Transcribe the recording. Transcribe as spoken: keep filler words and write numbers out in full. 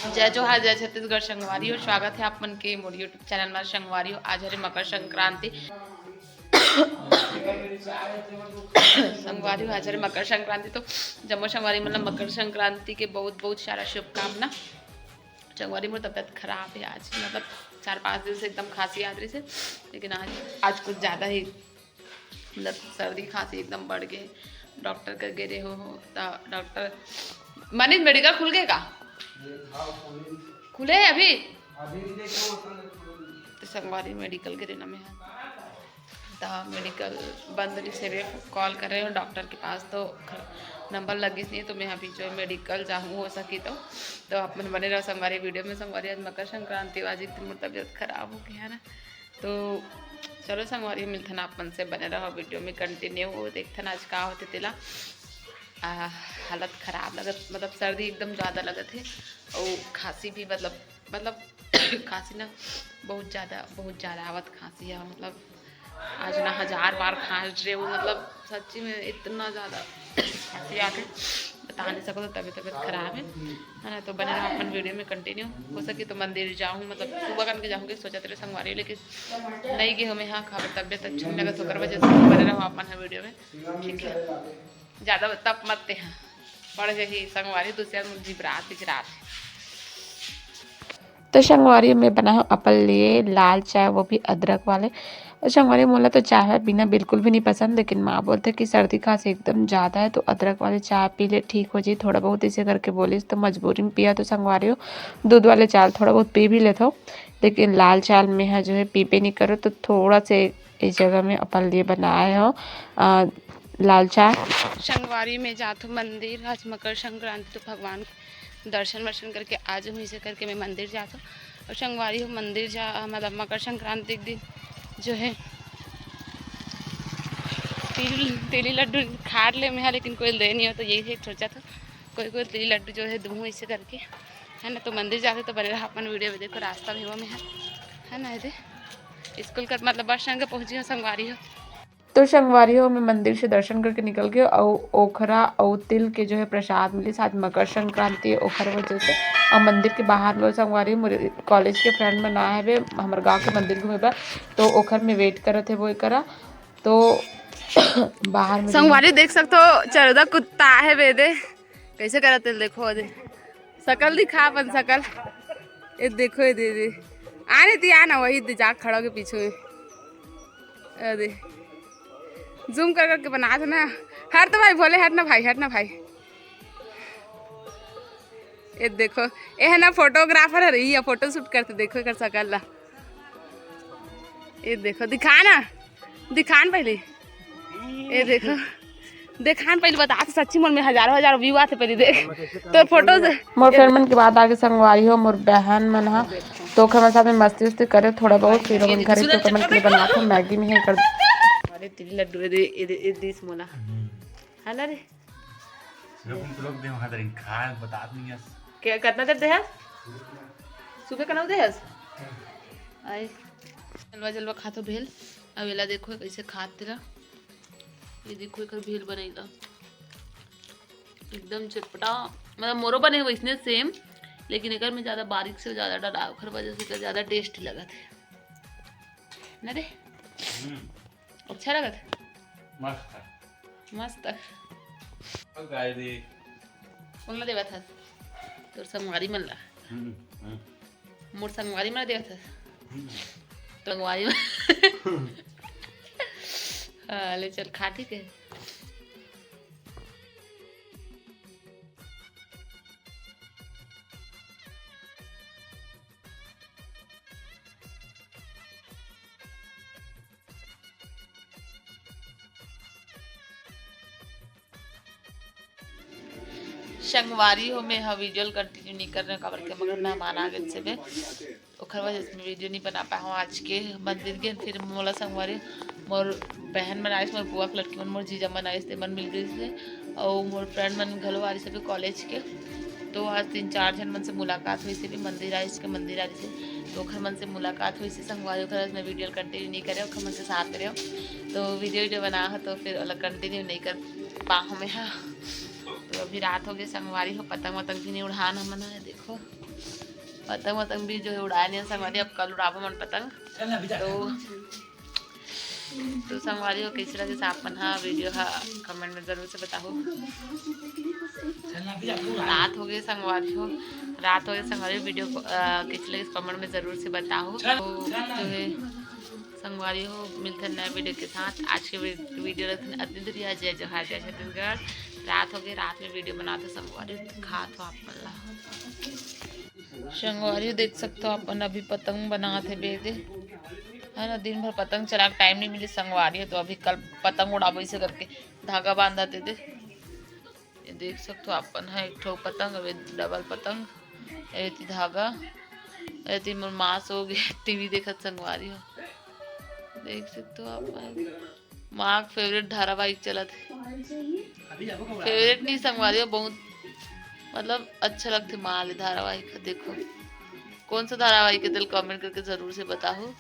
जय जोहार, जय छत्तीसगढ़ संगवारी हो, स्वागत है आप मन के मोर YouTube चैनल में। संगवारी हो, आज हरे मकर संक्रांति। संगवारी हो, आज हरे मकर संक्रांति, तो जम्मो संगवारी मन ला मकर संक्रांति के बहुत बहुत सारा शुभकामना। संगवारी, मोर तबियत खराब है आज, मतलब चार पाँच दिन से एकदम खांसी आत रहिस हे, लेकिन आज, आज कुछ ज़्यादा ही, मतलब सर्दी खांसी एकदम बढ़ गए। डॉक्टर कर गे रहे हो, तो डॉक्टर, मानिस, मेडिकल खुल गए का? खुले है अभी? तो संगवारी, मेडिकल गे रहे ना मैं, तो मेडिकल बंद रहिस हे, call करे हो डॉक्टर के पास, तो नंबर लगिस नहीं, तो मैं अभी जो मेडिकल जाहूँ, हो सकी तो। तो आप मन बने रहो संगवारी video में। संगवारी, आज मकर संक्रांति, आज एक दिन मोर तबियत खराब हो गया है ना, तो चलो संगवारी, मिलथन आप मन से, बने रहो video में continue, देखथन आज का होथे तेला। आ, हालत खराब लगत, मतलब सर्दी एकदम ज़्यादा लगत है, और खांसी भी, मतलब, मतलब खांसी ना बहुत ज़्यादा, बहुत ज़्यादा आवत खांसी है, मतलब आज ना हजार बार खांस रहे हो, मतलब सच्ची में इतना ज़्यादा खांसी आके बता नहीं सको, तो तबीयत, तबीयत खराब है, है ना। तो बने रहो अपन video में continue। हो सके तो मंदिर जाऊँ, मतलब सुबह करके जाऊँगी, सोचत रहे संगवारी, लेकिन नहीं गए हमें, हाँ, खबर तबीयत अच्छी नहीं लगा, तो ओकर वजह से बने रहो अपन video में, ठीक है। ज़्यादा तप मत ते, हाँ, पड़ गई संगवारी, दूसरे मुझे रात बिच रात। तो संगवारी, मैं बनाए हव अपन लिए लाल चाय, वो भी अदरक वाले। और संगवारी, मोला तो चाय बिना बिल्कुल भी नहीं पसंद, लेकिन माँ बोलथे कि सर्दी खांसी एकदम ज़्यादा है, तो अदरक वाले चाय पी ले, ठीक हो जाही थोड़ा बहुत, ऐसे करके बोलिस, तो मजबूरी में पिया। तो संगवारी हो, दूध वाले चाय थोड़ा बहुत पी भी लेथव, लेकिन लाल चाय में है जो है पीबे नहीं करो, तो थोड़ा से इस जगह में अपन लिए बनाए हव, अ, लाल चाय। संगवारी, मैं जात हव मंदिर, आज मकर संक्रांति, तो भगवान दर्शन वर्शन करके आ जाऊँ, इसे करके मैं मंदिर जात हव। और संगवारी हो, मंदिर जा, मतलब मकर संक्रांति के दिन जो है तिल, तिली लड्डू खाट ले मैं, लेकिन कोई दे नहीं हो, तो यही है सोचा था कोई कोई तिली लड्डू जो है दूँ इसे करके, है ना। तो मंदिर जाते तो बने रहा अपन video में। देखो रास्ता भी वो में है, है ना, ये दे स्कूल कर, मतलब बस स्टैंड के पहुँची हो संगवारी हो। तो संगवारी हो, मैं मंदिर से दर्शन करके निकल गई, अउ ओखरा अउ तिल के जो है प्रसाद मिलिस, आज मकर संक्रांति, ओखर वजह से। अउ मंदिर के बाहर में संगवारी, मोर college के friend मन आए हवे हमर गांव के मंदिर घूमे बर, तो ओखर में wait करत हे वो एकरा। तो बाहर में संगवारी देख सकथो, चरदा कुत्ता आहे बेदे, कैसे करत हे देखो दे, सकल दिखा अपन सकल। ये देखो, ये दे दे, आने ती आना, वही दे, जा खड़ा के पीछे में। अरे, zoom कर करके बना दो ना। हट तो भाई भोले, हट ना भाई, हट ना भाई। ये देखो, ये है ना photographer है, ये photoshoot करते, देखो एकर सकल ला। ये देखो, दिखा ना, दिखान पहले। ये देखो, दिखान पहले, बता तो सच्ची मन में हजारों हजारों view आथे पहले देख। तो photo से मोर friend मन के बाद आगे संगवारी हो, मोर बहन मन हा, तो ओखर मन साथ में मस्ती उस्ती करे थोड़ा बहुत, फिर ओमन घरे तो ओकर मन के लिए बनात हो मैगी में है कर। अरे तिली लड्डू, ए दे, ए दे, ए दिस मोला। है ना रे? लोग, लोग दे वहाँ दरिन खा, बतात नहीं है। क्या, कितना देर देहस? सुबह कनऊ देहस? आई। जलवा जलवा खात हो भेल। अब एला देखो कैसे खात तेला। ये देखो एकर भेल बनैला। एकदम चटपटा, मतलब मोरो बने वैसने same, लेकिन एकर में ज़्यादा बारीक से ज़्यादा डाला, ओकर वजह से एकर ज़्यादा tasty लगत है ना रे। हम्म। अच्छा लगत है? मस्त है। मस्त। अब गाय दे। कोन ला देवत हस? तोर संगवारी मन ला। हम्म, हम्म। मोर संगवारी मन ला देवत हस? हम्म। संगवारी मन। हाँ, ले चल खा, ठीक है। संगवारी हो, मैं ह video ल continue नहीं कर रहे, काबर के मगर मेहमान आ गए से बे, ओखर वजह से मैं video नहीं बना पाए हूँ। आज के मंदिर के फिर मोला संगवारी, मोर बहन मन आइस, मोर बुआ के लड़की मन, मोर जीजा मन आइस, ते मन मिल गइस हे, अउ मोर friend मन घलो आ रहिस हे college के। तो आज तीन चार झन मन से मुलाकात होइस हे, भी मंदिर आइस के, मंदिर आ रहिस हे, तो ओखर मन से मुलाकात होइस हे संगवारी। ओखर आज मैं video ल continue नहीं करे, ओखर मन के साथ रहे, तो video video बना हो तो फिर ओला continue नहीं कर पा हूँ मैं हा। तो अभी रात हो गए संगवारी हो, पतंग वतंग भी नहीं उड़ान हमन ह, देखो। पतंग वतंग भी जो है उड़ाए नहीं संगवारी, अब कल उड़ाबो मन पतंग। तो तो संगवारी हो, कैसे लगिस आप मन हा वीडियो हा, कमेंट में जरूर से बताहू। रात हो गई संगवारी हो, रात हो गई संगवारी, वीडियो को, अ, कैसे लगिस कमेंट में जरूर से बताहू। तो जो है संगवारी हो, मिलते हैं नए वीडियो के साथ। आज के वी-, वीडियो रखते हैं अतनी दूरिहा। जय जोहार, जय छत्तीसगढ़। रात हो गई, रात में वीडियो बनाते संगवारी, खात हो आप मन ला। संगवारी हो, देख सकते हो अपन अभी पतंग बनात हे बेदे, है ना। दिन भर पतंग चला के टाइम नहीं मिली संगवारी हो, तो अभी कल पतंग उड़ाबो इसे करके धागा बांधा दे दे। ये देख सकते हो अपन है एक ठो पतंग, अबे डबल पतंग, एती धागा, एती मोर मास हो गए टीवी देखत संगवारी हो। देख सकते हो आप, माँ के फेवरेट धारावाहिक चलत है। फेवरेट नहीं संगवारी हो, बहुत मतलब अच्छा लगथे माँ ले धारावाहिक। देखो कौन सा धारावाहिक है, तेल कमेंट करके जरूर से बताहू।